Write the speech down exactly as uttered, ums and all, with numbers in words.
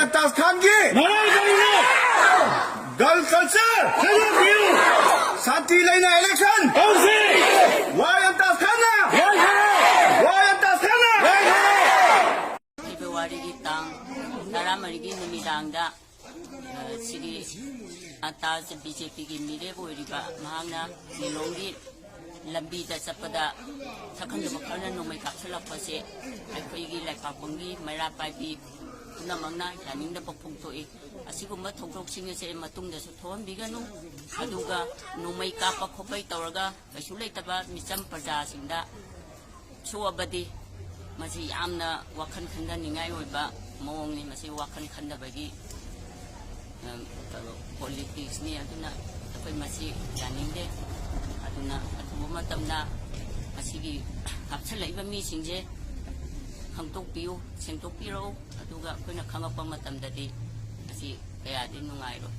ꯑꯟꯇꯥꯖ ꯈꯥꯟꯒꯤ ꯃꯔꯥꯜ ꯀꯔꯤꯅꯣ? Gun culture ꯊꯥꯗꯣꯛꯄꯤꯌꯨ꯫ ꯁꯥꯟꯇꯤ ꯂꯩꯅ ꯏꯂꯦꯛꯁꯟ ꯇꯧꯁꯤ꯫ ꯋꯥꯏ ꯑꯟꯇꯥꯖ ꯈꯥꯟꯅ ꯌꯥꯏꯐꯔꯦ꯫ ꯋꯥꯏ ꯑꯟꯇꯥꯖ ꯈꯥꯟꯅ ꯌꯥꯏꯐꯔꯦ꯫ ꯐꯦꯕ꯭ꯔꯨꯋꯥꯔꯤꯒꯤ ꯇꯥꯡ ꯇꯔꯥꯃꯔꯤꯒꯤ ꯅꯨꯃꯤꯗꯥꯡꯗ, ꯑ, ꯁꯤꯒꯤ ꯑꯟꯇꯥꯖ ꯕꯤ ꯖꯦ ꯄꯤꯒꯤ ꯃꯤꯔꯦꯞ ꯑꯣꯏꯔꯤꯕ ꯃꯍꯥꯛꯅ ꯂꯤꯂꯣꯡꯒꯤ ꯂꯝꯕꯤꯗ ꯆꯠꯄꯗ ꯁꯛꯈꯪꯗꯕ ꯈꯔꯅ ꯅꯣꯡꯃꯩ ꯀꯥꯞꯁꯤꯜꯂꯛꯄꯁꯦ ꯑꯩꯈꯣꯏꯒꯤ ꯂꯩꯄꯥꯛꯄꯝꯒꯤ ꯃꯩꯔꯥ ꯄꯥꯏꯕꯤ ꯄꯨꯝꯅꯃꯛꯅ ꯌꯥꯅꯤꯡꯗꯕ ꯐꯣꯡꯗꯣꯛꯏ꯫ ꯑꯁꯤꯒꯨꯝꯕ ꯊꯧꯗꯣꯛꯁꯤꯡ ꯑꯁꯦ ꯃꯇꯨꯡꯗꯁꯨ ꯊꯣꯛꯍꯟꯕꯤꯒꯅꯨ꯫ ꯑꯗꯨꯒ ꯅꯣꯡꯃꯩ ꯀꯥꯞꯄ ꯈꯣꯠꯄꯩ ꯇꯧꯔꯒ ꯀꯩꯁꯨ ꯂꯩꯇꯕ ꯃꯤꯆꯝ ꯄ꯭ꯔꯖꯥꯁꯤꯡꯗ ꯁꯣꯛꯑꯕꯗꯤ ꯃꯁꯤ ꯌꯥꯝꯅ ꯋꯥꯈꯜ ꯈꯟꯊꯅꯤꯡꯉꯥꯏ ꯑꯣꯏꯕ ꯃꯑꯣꯡꯅꯤ꯫ ꯃꯁꯤ ꯋꯥꯈꯜ ꯈꯟꯊꯕꯒꯤ, ꯎꯝ, ꯀꯩꯅꯣ, ꯄꯣꯂꯤꯇꯤꯛꯁꯅꯤ꯫ ꯑꯗꯨꯅ ꯑꯩꯈꯣꯏ ꯃꯁꯤ ꯌꯥꯅꯤꯡꯗꯦ꯫ ꯑꯗꯨꯅ ꯑꯊꯨꯕ ꯃꯇꯝꯗ ꯃꯁꯤꯒꯤ ꯀꯥꯞꯁꯤꯜꯂꯛꯏꯕ ꯃꯤꯁꯤꯡꯁꯦ ꯈꯪꯗꯣꯛꯄꯤꯌꯨ, ꯁꯦꯡꯗꯣꯛꯄꯤꯔꯛꯎ꯫ ꯑꯗꯨꯒ ꯑꯩꯈꯣꯏꯅ ꯈꯪꯉꯛꯄ ꯃꯇꯝꯗꯗꯤ ꯃꯁꯤ ꯀꯌꯥꯗꯤ ꯅꯨꯡꯉꯥꯏꯔꯣꯏ꯫